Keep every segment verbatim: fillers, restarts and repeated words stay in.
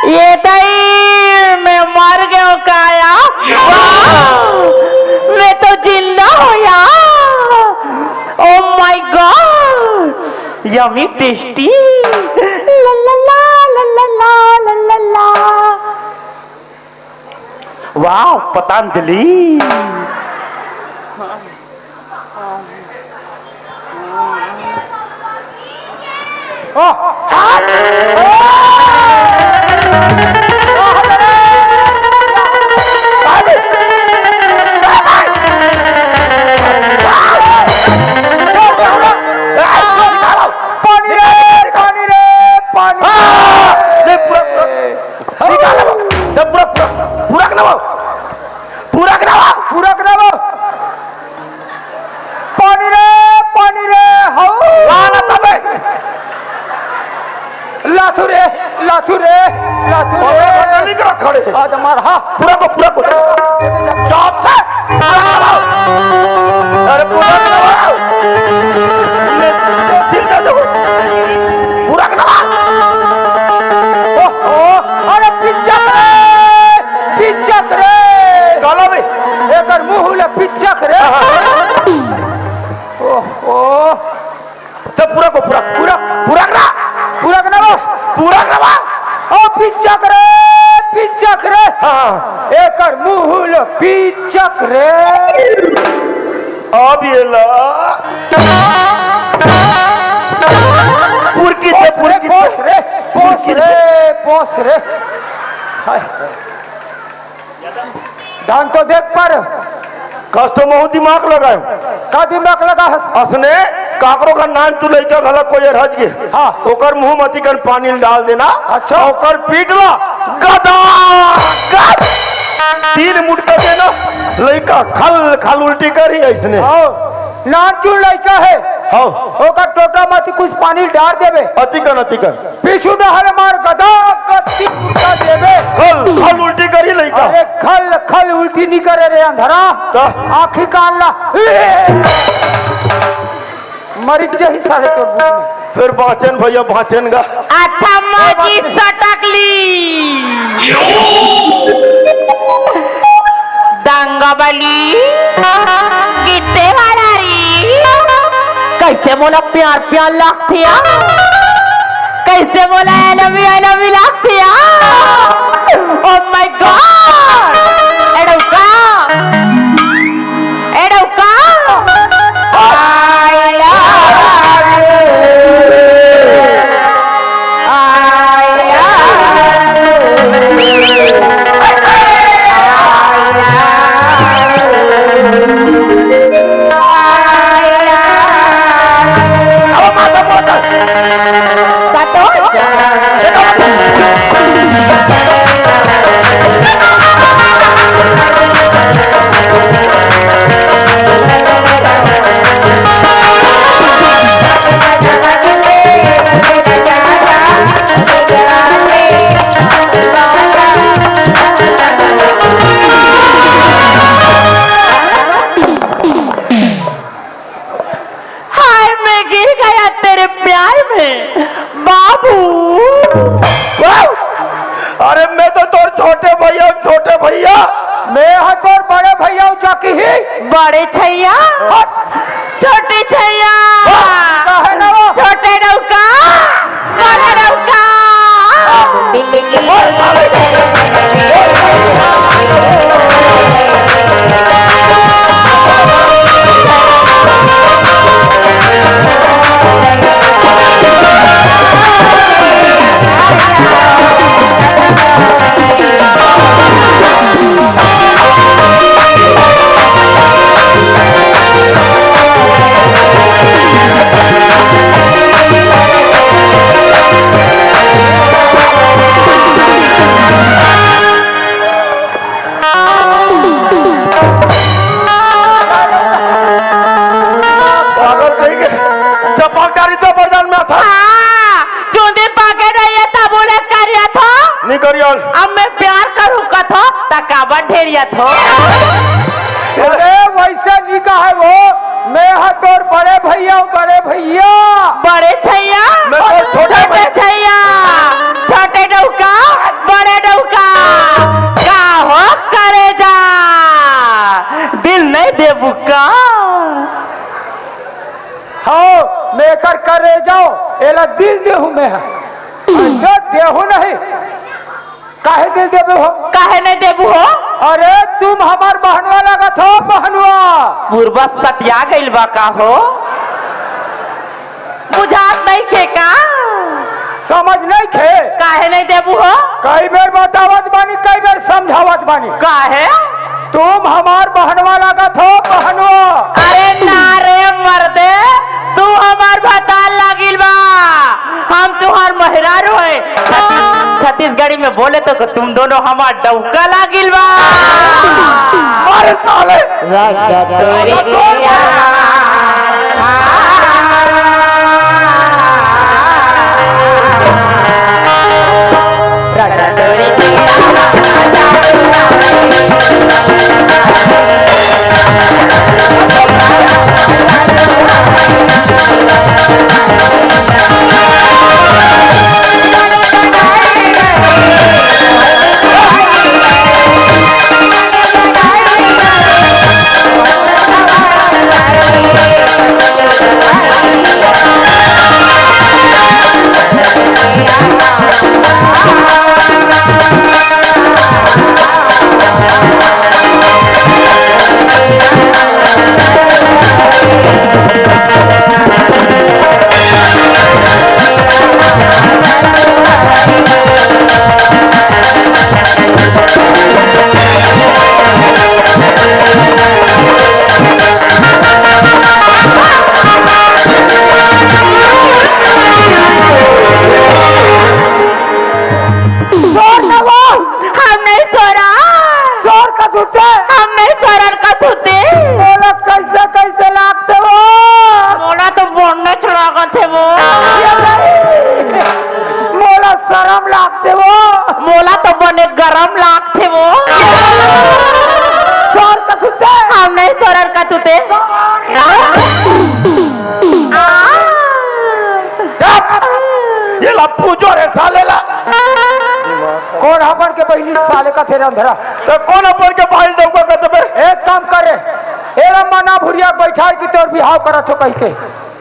ये दई, मैं मर गयो का यार? वाह! मैं तो जिंदा हो यार। Oh my God! Yummy tasty! ला ला ला, ला ला ला, ला ला ला। वाह, पतंजलि। पानी रे, पानी रे, पानी। हाँ, ले पूरा, पूरा। निकाल लो। ले पूरा, पूरा, पूरा के ना वो। पूरा के ना वो। पूरा के ना वो। पानी रे, पानी रे, हौ। ला, ला, तबे। लाथू रे, लाथू रे, लाथू रे। अबे, बंदा नहीं करा खड़े। आज मार, हाँ। पूरा को, पूरा को। चाप है। अरे, पूरा के ना वो। ले, ले, दिल दे दो। पूरा के ना वो। ओहो, अरे, पिचक रे। पिचक रे। काला बे। एकर मुंह ले पिचक रे। हाँ, हाँ। ओहो। तो पूरा को पूरा, पूरा, पूरा करा। पूरा करा वो। पूरा करा वो। ओ पिचक रे, पिचक रे। हाँ। एकर मुंह ले पिचक रे। अब ये ला। पुरकी से, पोस रे, पुरकी से। पोस रे, पोस रे, पोस रे। हाय। धान तो देख पर। कस तो महू दिमाग लगायो। का दिमाग लगा हस? असने काकरो का नान तू लइका घला कोई हज गे। हाँ। ओकर मुंह मती कन पानी डाल देना। अच्छा। ओकर पीट ला। गदा गद। तीन मुटका देना। लइका खल खल उल्टी करी अइसने। हाँ। नानचुन लइका हे। हव। ओकर टोटा म अति कुछ पानी डार देबे। अतिकन, अतिकन। पीछू डहर मार गदा गद तीन मुटका देबे। खल, खल उल्टी करी लइका। अरे खल, खल उल्टी नी करे रे अंधरा। त? आँखी कान ला। मरिच जही साले तोर मुंह में। फेर बाँचेन भइया, बाँचेन गा। अथम्मा जी सटक ली। दंगा बली, गिट्टे वाला री। कइसे मोला प्यार प्यार लागथे आ? कइसे मोला I love you, I love you लागथे आ? Oh my God! A डौका! A डौका! I love you. I love you. I love you. I love you. अब माता बोल। सतो। हाय, मैं गिर गया तेरे प्यार में, बाबू। अरे, मैं तो तोर छोटे भइया, छोटे भइया। मैं ह तोर बड़े भइया, चकी ही। बड़े छैया, छोटे छैया। काहे ना वो? छोटे डौका, बड़े डौका। पागल कहीं के। चपक डारी तो बरदान में था। हाँ, चुंदी पाके रहिए तब उन्हें करिया था। नहीं करिया। अब मैं प्यार करूँ कथो, त काबर ढेरिया थो। अरे वैसे नहीं कहा वो, मैं हा तोर बड़े भइया हूँ, बड़े भइया। बड़े छैया, मैं तो छोटे छोटे भइया। छैया, छोटे डौका, बड़े देबू का? हव, मैं एकर करेजा, एला दिल देहूं मैं ह। अइसे देहूं नहीं। काहे दिल देबू हो? काहे नहीं देबू हो? अरे, तुम हमार बहनवा लागत हो, बहनवा। बुरबक सटिया गइल बा का हो? बुझात नइखे का? समझ नइखे? काहे नहीं देबू हो? कई बेर बतावत बानी, कई बेर समझावत बानी। काहे? तुम हमार बहनवा लागत हो, बहनवा। अरे ना रे मर्दे, तू हमार भतार लागिल बा, हम तुहार मेहरारू है। छत्तीस-, छत्तीसगढ़ी में बोले तो तुम दोनों हमार डौका लागिल बा। अरे साले। राजा तोरी सोर न वो। हम नहीं सोरा। सोर का धुते। हम नहीं सोरन का धुते। मोला कैसे कैसे लागते वो। मोला तो बोलने लागत हे वो। मोला शरम लागते वो। मोला तो बने गरम लागते वो। सोर का धुते। हम नहीं सोरन का धुते। आ। चुप! ये ला पूजो रे साले ला। कोन अपन के बहिनी साले कथे रे अंधरा? त कोन अपन के बहिनी डौका कथे बे? एक काम कर रे, एला मना भुरिया बैठाय कि तोर बिहाव करत हो कहिके।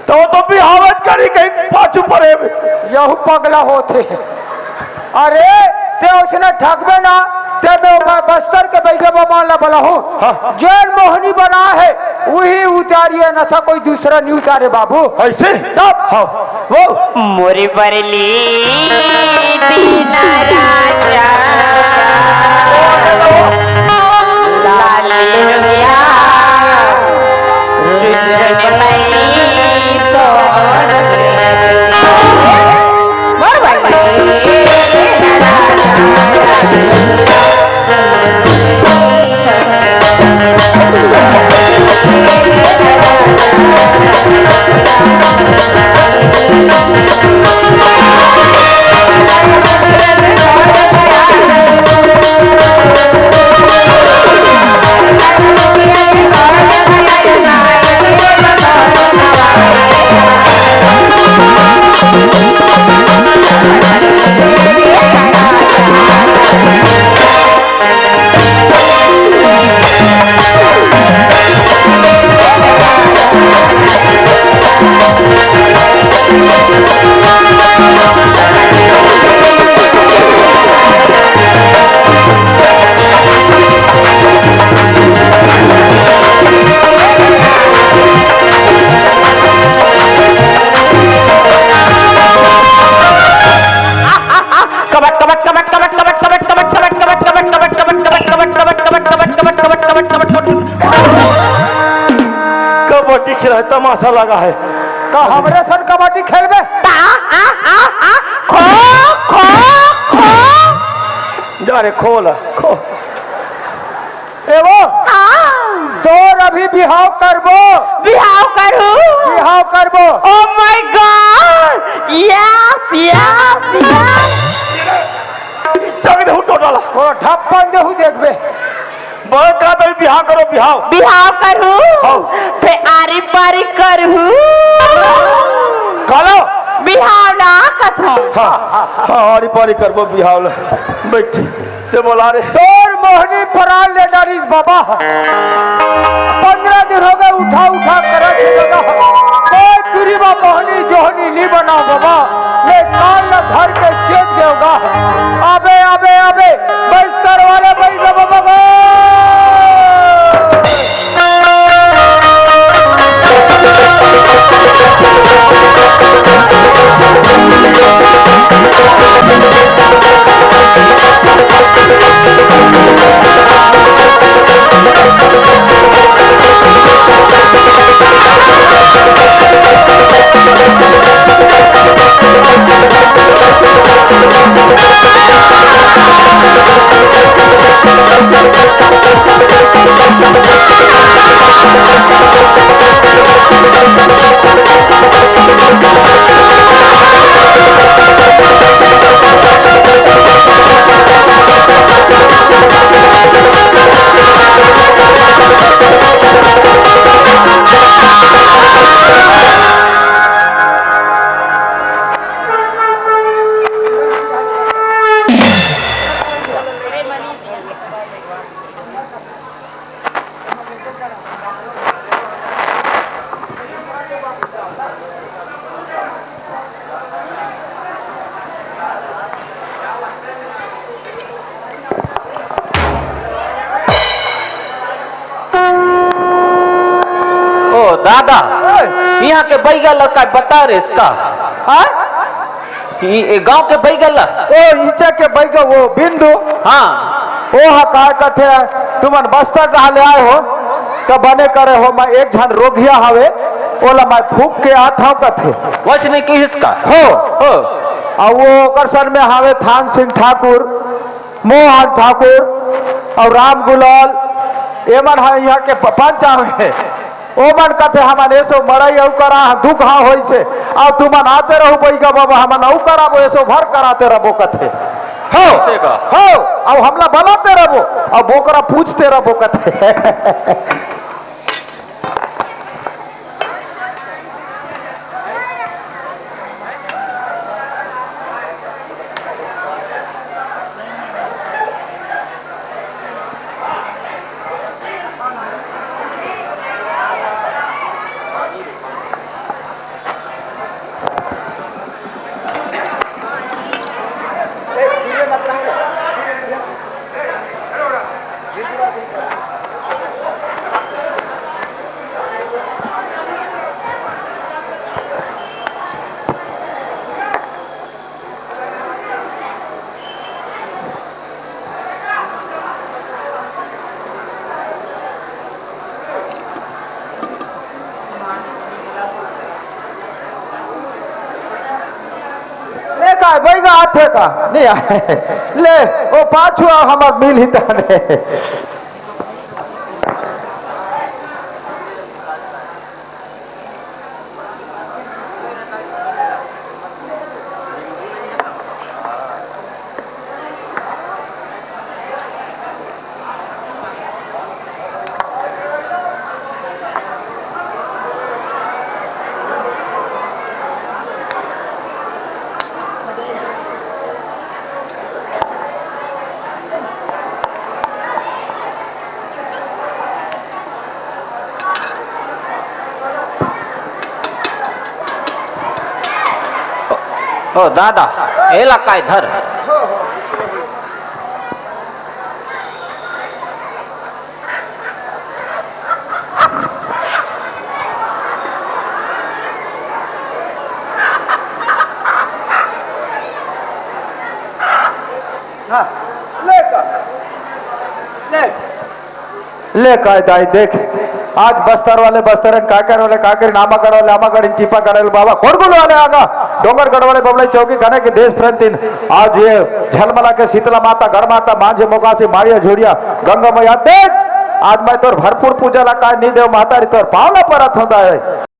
त ओ तो बिहावच करी कहीं पाछू परे बे। यहू पगला होथे। अरे, ते ओसने ठगबे ना, ते मैं ओकर बस्तर के बइगा बमान ला बलाहूँ। हाँ। जेन मोहनी बना हे, उही उतारिए, न त कोई दूसरा नहीं उतारे बाबू। अइसे? तब? हाँ। वो? मोरी बरली दीना राजा, लाली लुगिया, रुद्र मई सोन। कबड्डी खेला हे, तमाशा लगा हे। त हमरे सन कबड्डी खेलबे? ता, आ, आ, आ, खो, खो, खो। जा रे, खोल, खो। ए वो, हाँ। तोर अभी बिहाव करबो। बिहाव करू। बिहाव करबो। Oh my God! Yes, yes, yes! चक देहू टोटला। ओ ढप्पन देहू देखबे। बोल का तभी बिहाव करो, बिहाव। बिहाव करू। हाँ। ते आरी पारी करू। कालो। बिहाव ना कथो। हाँ, हाँ, आरी पारी करबो बिहाव ला। बैठ। से बोला रे। तोर मोहनी परान ले डारिस बाबा। पंद्रह दिन हो गए उठा उठा करत हे दादा। कोई टूरी बा मोहनी जोहनी नी बनाव बाबा। मैं कान ला धर के चेत गयो गा। अबे, अबे, अबे, बस्तर वाले बैग बाबा गो। ओ दादा, ओए। इहाँ के बैगा ल का बता रे इसका? हाँ? ई, ए गांव के बैगा ल? ओ, इचे के बैगा वो बिंदु। हाँ। ओ हा काय कथे, तुमन बस्तर डहा ले आए हो, त बने करे हो, मैं एक झन रोगिया हवे, ओला मैं फूंक के आत हंव कथे। वइसने किहिस का? हो। हो। अउ वो ओकर सन में हवे थान सिंह ठाकुर, मोहन ठाकुर अउ राम गुलाल, एमन ह इहाँ के प-, पंच आवे। ओमन कथे, "हमन एसो मड़ई अउ करा, दू घांव होइसे, अउ तुमन आते रहू बइगा बाबा, हमन अउ कराबो, एसो भर कराते रहबो," कथे। हो, से का? हो, अउ हमला बलाते रहबो, अउ बोकरा पूछते रहबो, कथे। ले काय, बैगा आथे का? नहीं आए। ले, ओ पाछू आ, हमर मिल ही ताने। ओ दादा, एला काय धर। हाँ, ले का, ले। ले काय दाई देख, आज बस्तर वाले बस्तर, कांकेर वाले कांकेर, आमागढ़ वाले आमागढ़, टीपागढ़ वाले बाबा, कोड़गुल वाले आगा, डोंगरगढ़ वाले बबलई चौकी खाने के देश प्रेम दिन। आज ये झलमला के शीतला माता, गढ़ माता, मांझे मोकासी, माड़िया झुड़िया, गंगा मैया देख, आज मैं तोर भरपूर पूजा ला काय नहीं देव महतारी, तोर पावला परत होता है।